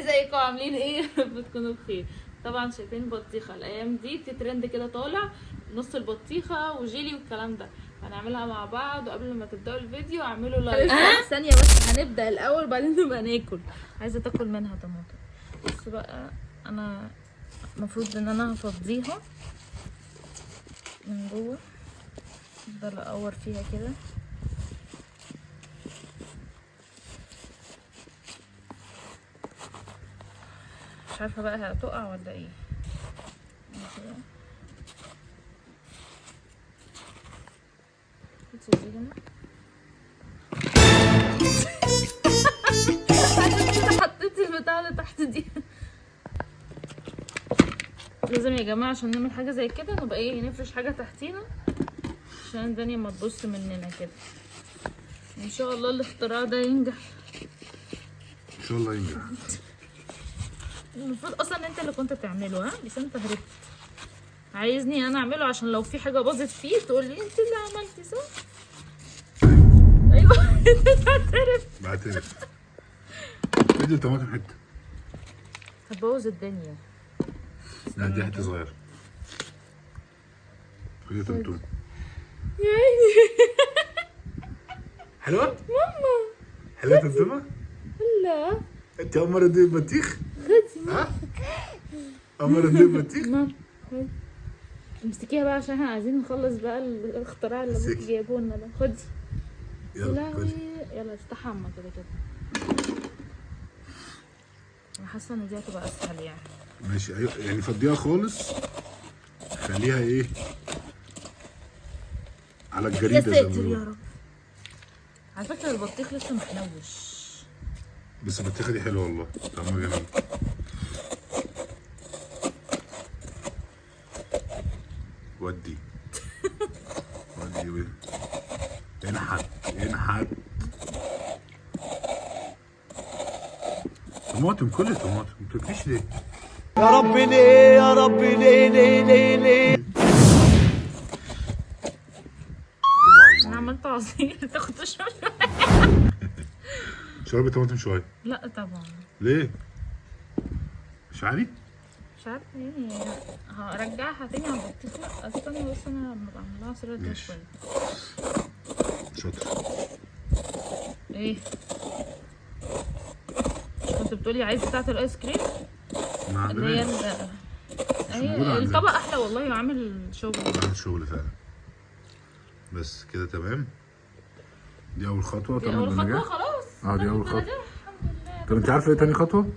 ازيكم عاملين ايه؟ بتكونوا بخير. طبعا شايفين البطيخه الايام دي في ترند كده طالع، نص البطيخه وجيلي والكلام ده، هنعملها مع بعض. وقبل ما تبداوا الفيديو اعملوا like. ثانية بس، هنبدا الاول بعدين نبقى ناكل. عايزه تاكل منها طماطم. بصوا بقى، انا المفروض ان انا هفضيها من جوه، افضل اقور فيها كده. مش عارفه بقى هتقع ولا ايه. حطي دي هنا. عشان كده حطيتي البتاع اللي تحت دي. لازم يا جماعة عشان نعمل حاجة زي كده نبقى ايه، نفرش حاجة تحتينا عشان الدنيا ما تبص مننا كده. ان شاء الله الاختراع ده ينجح. ان شاء الله ينجح. المفروض اصلا انت اللي كنت تعمله، ها، بس انت هربت. عايزني انا اعمله عشان لو في حاجة باظت فيه تقول لي انت اللي عملتي، صح؟ ايوه. انت تعترف. بعترف. ادي الطماطم حتة. هتبوظ الدنيا. لا دي حتة صغيرة. خدي طماطم. يا عيني. حلوة؟ ماما حلوة طمطمه؟ لا. انت اول مرة تدوقي بطيخ؟ خدي. ها؟ اول مرة تدوقي بطيخ؟ ماما خدي. امسكيها بقى عشان احنا عايزين نخلص بقى الاختراع اللي ابوك امسكي. جايبه لنا ده. خدي. يا يلا لهوي. كلي. يلا استحمى كده كده. انا حاسه ان دي هتبقى اسهل يعني. ماشي ايوه، يعني فضيها خالص، خليها ايه على يا الجريدة زي ما ساتر يا بيقولوا. رب. على فكرة البطيخ لسه محلوش. بس البطيخه دي حلوة والله، طعمها جميل. ودي ودي ودي انحت انحت طماطم، كل طماطم ما بتاكليش ليه؟ يا رب ليه، يا رب ليه ليه ليه ليه. انا عملت عصير. تاخد تشرب؟ شربي طماطم شوية. لا طبعا. ليه؟ مش عادي؟ مش عارفه يعني هرجعها تاني على البطيخ. لا استنى بس، انا لما بعمل لها عصير ده ماشي. شوية. شاطر. ايه مش كنت بتقولي عايز بتاعه الايس كريم ما اللي هي عندناش. ايوه موجودة عندنا. الطبق احلى والله، وعامل شغل. عامل شغل فعلا. بس كده تمام. دي اول خطوة. دي تمام اول خطوة بالنجاح. خلاص. دي أول تمت خطوة. بالنجاح، الحمد لله. طب انت عارفه ايه تاني خطوة؟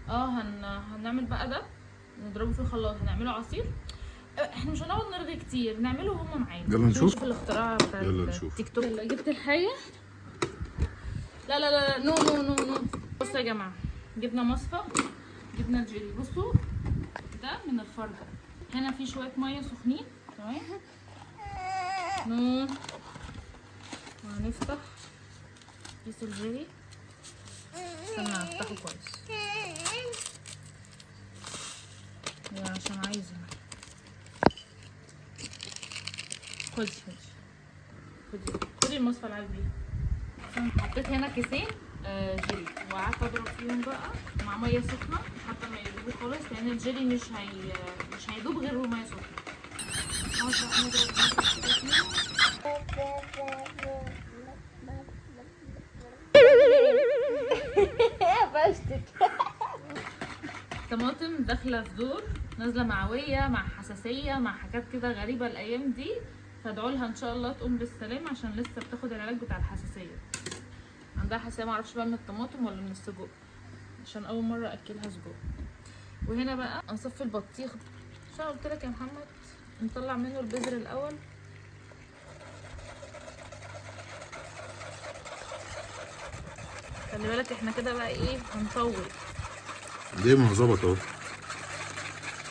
هنعمل بقى ده، نضربه في الخلاط، هنعمله عصير. احنا مش هنقعد نرغي كتير، نعمله وهما معانا. يلا نشوف. نشوف الاختراع بتاع يلا نشوف. التيك توك. يلا جبت الحاجة. لا لا لا لا، no no no no. بصوا يا جماعة، جبنا مصفى، جبنا الجيلي. بصوا ده من الفرده. هنا في شوية مية سخنين، تمام. no، وهنفتح كيس الجيلي. استنى افتحه كويس يا عشان عايزه. خدي خدي خدي خدي المصفى العب بيها. حطيت هنا كيسين جيلي، وقعدت اضرب فيهم بقى مع مية سخنة حتى ما يدوبوا خالص، لان الجيلي مش هيدوب غير بميه سخنة. نقعد بقى نضرب طماطم داخله في دور نازله معويه مع حساسية مع حاجات كده غريبة الايام دي، فادعوا لها ان شاء الله تقوم بالسلامة عشان لسه بتاخد العلاج بتاع الحساسية. عندها حساسية معرفش بقى من الطماطم ولا من السجق، عشان اول مرة اكلها سجق. وهنا بقى هنصفي البطيخ. مش انا قلت لك يا محمد نطلع منه البذر الاول؟ خلي بالك احنا كده بقى ايه، هنطول. ليه؟ ما هو ظبط اهو.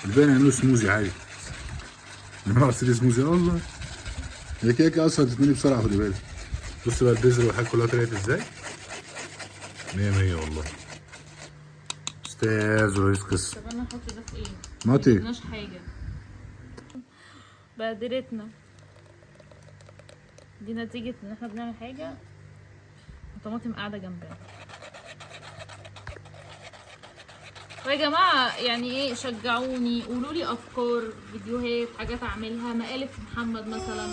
الباقي نعمله سموزي عادي. نعمله عصير سموزي. الله، هي كده كده اصلا هتتملي بسرعة، خدي بالك. بص بقى البذر والحاجات كلها طلعت ازاي. مية مية والله. استاذ ورئيس قسم. طب انا هحط ده في ايه؟ ماتي. مقلناش حاجة. بهدلتنا دي نتيجة ان احنا بنعمل حاجة وطماطم قاعدة جنبنا. ويا جماعة يعني ايه، شجعوني، قولوا لي افكار فيديوهات، حاجات اعملها، مقالب في محمد مثلا.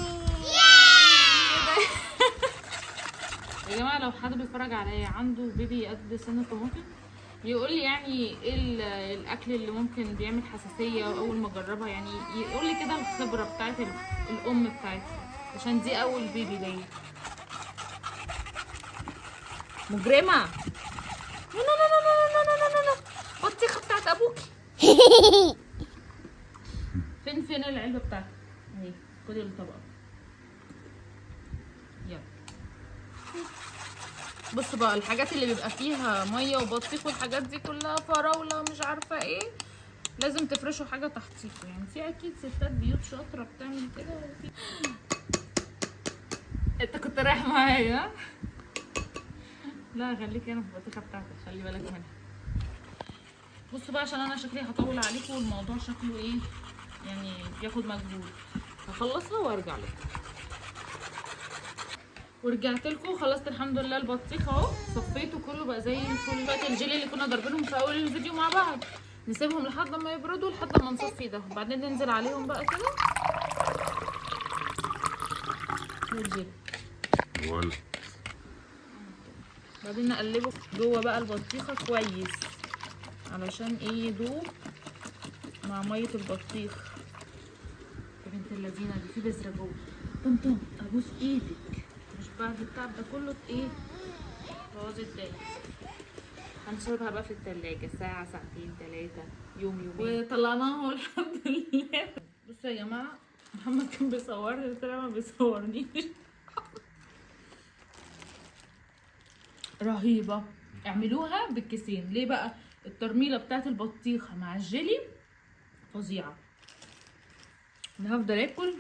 يا جماعة لو حد بيتفرج عليا عنده بيبي قد سن الطماطم يقول لي يعني ايه الاكل اللي ممكن بيعمل حساسية اول ما اجربها، يعني يقول لي كده الخبرة بتاعت الام بتاعتي، عشان دي اول بيبي ليا. مجرمه. no no no no no no no no، بطيخه بتاعت ابوكي. فين العلبة بتاعتك؟ اهي، خدي الطبقة. يلا بصوا بقى الحاجات اللي بيبقى فيها مية وبطيخ والحاجات دي كلها، فراوله مش عارفه ايه، لازم تفرشوا حاجة تحتيكوا. يعني في اكيد ستات بيوت شاطرة بتعمل كده. وفي انت كنت رايح معايا؟ لا خليك هنا في البطيخه بتاعتك، خلي بالك منها. بصوا بقى عشان انا شكلي هطول عليكم والموضوع شكله ايه يعني بياخد مجهود، هخلصها وارجع لكم. ورجعت لكم، خلصت الحمد لله البطيخ اهو، صفيته كله بقى زي الفل. بقى الجيلي اللي كنا ضاربينهم في اول الفيديو مع بعض نسيبهم لحد ما يبردوا، لحد ما نصفي ده، وبعدين ننزل عليهم بقى كده الجيلي. ولا بعدين نقلبه جوه بقى البطيخه كويس علشان ايه يدوب مع مية البطيخ. يا بنت اللذينه دي في بذرة جوه. طمطم ابوس ايدك، مش بعد التعب ده كله ايه بوظ الدنيا. هنسيبها بقى في التلاجة ساعة ساعتين 3 يوم يومين، وطلعناها الحمد لله. بصوا يا جماعة محمد كان بيصورني طلع ما بيصورنيش. رهيبة، اعملوها بالكيسين. ليه بقى؟ الترميلة بتاعت البطيخة مع الجيلي فظيعة. انا هفضل اكل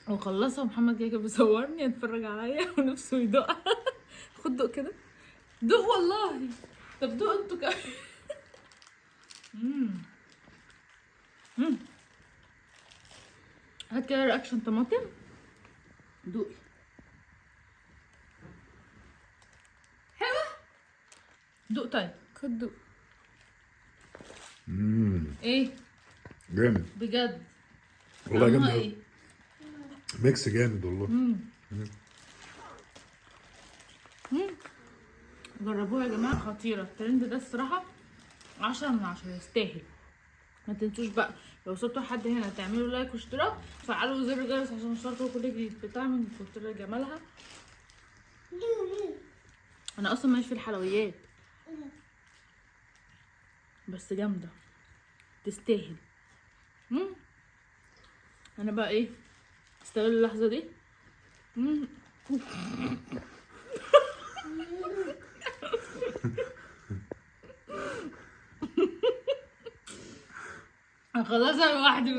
واخلصها ومحمد كده بيصورني يتفرج عليا ونفسه يدوقها. خد دوق كده، دوق والله. طب دوق انتوا كمان. هات كده reaction طماطم، دوقي. حلوة؟ دوق. طيب خد دوق. ايه جامد بجد والله، جامد ايه؟ mix جامد والله. جربوها يا جماعة، خطيرة. الترند ده الصراحة 10 من 10 يستاهل. ما تنسوش بقى لو وصلتوا لحد هنا تعملوا like واشتراك، وتفعلوا زر الجرس عشان يوصلكوا كل جديد بتاع من كتر جمالها. انا اصلا ماليش في الحلويات بس جامدة تستاهل. انا بقى ايه استغل اللحظة دي. خلاص انا لوحدي.